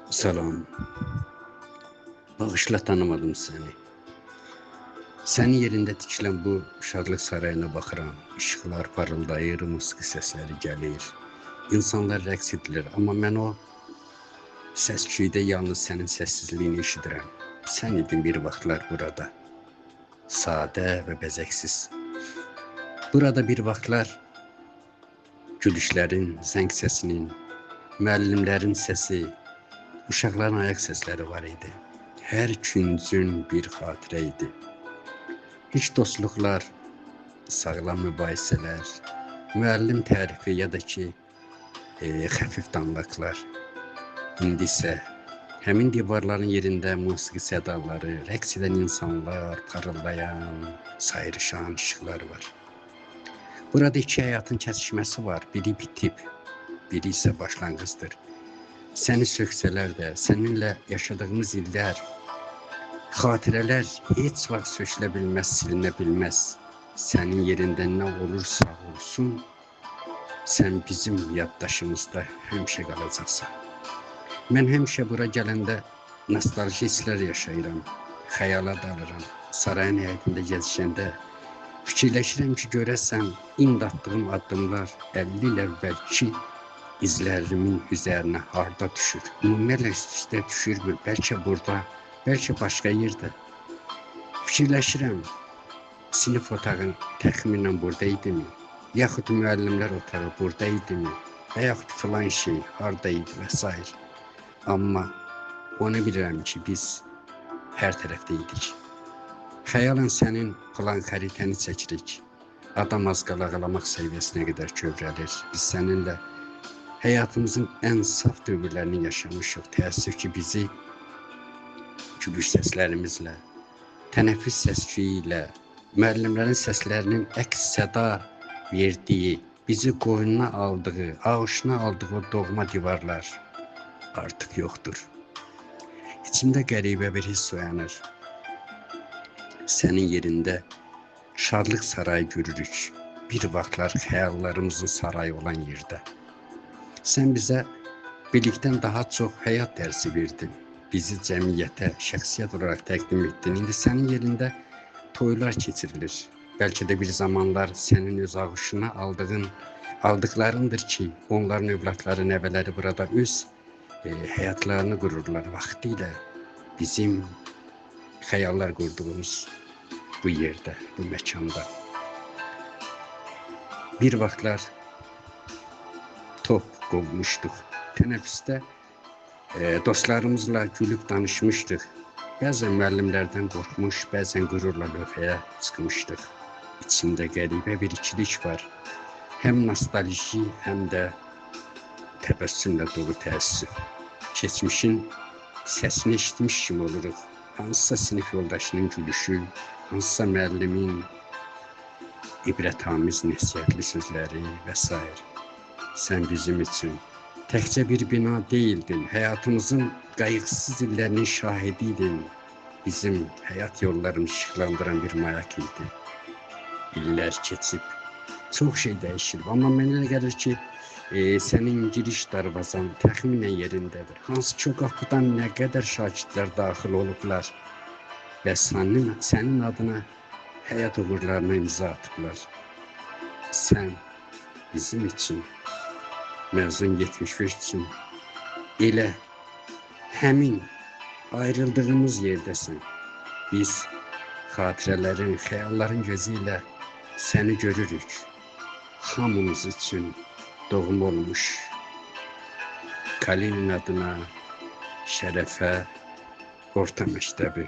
Salam. Bağışla, tanımadım səni. Sənin yerində tikilən bu Şadlıq sarayına baxıram. İşıqlar parıldayır, musiqi səsləri gəlir. İnsanlar rəqs edirlər, amma mən o səs-küydə yalnız sənin səssizliyini eşidirəm. Sən idin bir vaxtlar burada. Sadə və bəzəksiz. Burada bir vaxtlar gülüşlərin, zəng səsinin, müəllimlərin səsi, uşaqların ayaq səsləri var idi. Hər küncün bir xatirə idi. Heç dostluqlar, sağlam mübahisələr, müəllim tərifi ya da ki, xəfif danlaqlar. İndi isə həmin divarların yerində musiqi sədaları, rəqs edən insanlar, parıldayan, sayrışan işıqlar var. Burada iki həyatın kəsişməsi var. Biri bitib, biri isə başlanğıcdır. Səni söksələr də, səninlə yaşadığımız illər, xatirələr heç vaxt sökülə bilməz, silinə bilməz. Sənin yerində nə olursa olsun, sən bizim yaddaşımızda həmişə qalacaqsan. Mən həmişə bura gələndə nostalji hisslər yaşayıram, xəyala dalıram. Sarayın həyətində gəzişəndə fikirləşirəm ki, görəsən, indi attığım addımlar 50 il əvvəlki izlərimin üzərinə harda düşür? Ümumiyyətlə üst-üstə düşürmü? Bəlkə burada, bəlkə başqa yerdə. Fikirləşirəm, sinif otağı təxminən burada idimi? Yaxud müəllimlər otağı burada idimi? Və yaxud filan şey harda idi və s. Amma onu bilirəm ki, biz hər tərəfdə idik. Xəyalən sənin plan xəritəni çəkirik. Adam az qala ağlamaq səviyyəsinə qədər kövrəlir. Biz səninlə həyatımızın ən saf dövrlərini yaşamışıq. Təəssüf ki, bizi gülüş səslərimizlə, tənəffüs səs-küyü ilə, müəllimlərin səslərinin əks səda verdiyi, bizi qoynuna aldığı, ağuşuna aldığı o doğma divarlar artıq yoxdur. İçimdə qəribə bir hiss oyanır. Sənin yerində Şadlıq sarayı görürük. Bir vaxtlar xəyallarımızın sarayı olan yerdə. Sən bizə bilikdən daha çox həyat dərsi verdin. Bizi cəmiyyətə şəxsiyyət olaraq təqdim etdin. İndi sənin yerində toylar keçirilir. Bəlkə də bir zamanlar sənin öz ağuşuna aldıqlarındır ki, onların övladları, nəvələri burada öz həyatlarını qururlar. Vaxtilə bizim xəyallar qurduğumuz bu yerdə, bu məkanda. Bir vaxtlar top qovmuşduq. Tənəffüsdə dostlarımızla gülüb danışmışdıq. Bəzən müəllimlərdən qorxmuş, bəzən qürurla lövhəyə çıxmışdıq. İçimdə qəribə bir ikilik var. Həm nostalji, həm də təbəssümlə dolu təəssüf. Keçmişin səsini eşitmiş kimi oluruq. Hansısa sinif yoldaşının gülüşü, hansısa müəllimin ibrətamiz nəsihətli sözləri və s. Sən bizim üçün təkcə bir bina deyildin, həyatımızın qayğısız illərinin şahidi idin. Bizim həyat yollarımızı işıqlandıran bir mayak idin. İllər keçib, çox şey dəyişilib, amma mənə elə gəlir ki, sənin giriş darvazan təxminən yerindədir. Hansı ki, o qapıdan nə qədər şagirdlər daxil olublar və sənin adına həyat uğurlarına imza atıblar. Sən bizim üçün, məzun 75 üçün elə həmin ayrıldığımız yerdəsən. Biz xatirələrin, xəyalların gözü ilə səni görürük. Hamımız üçün doğum olmuş Kalinin adına Şərəfə Orta Məktəbi.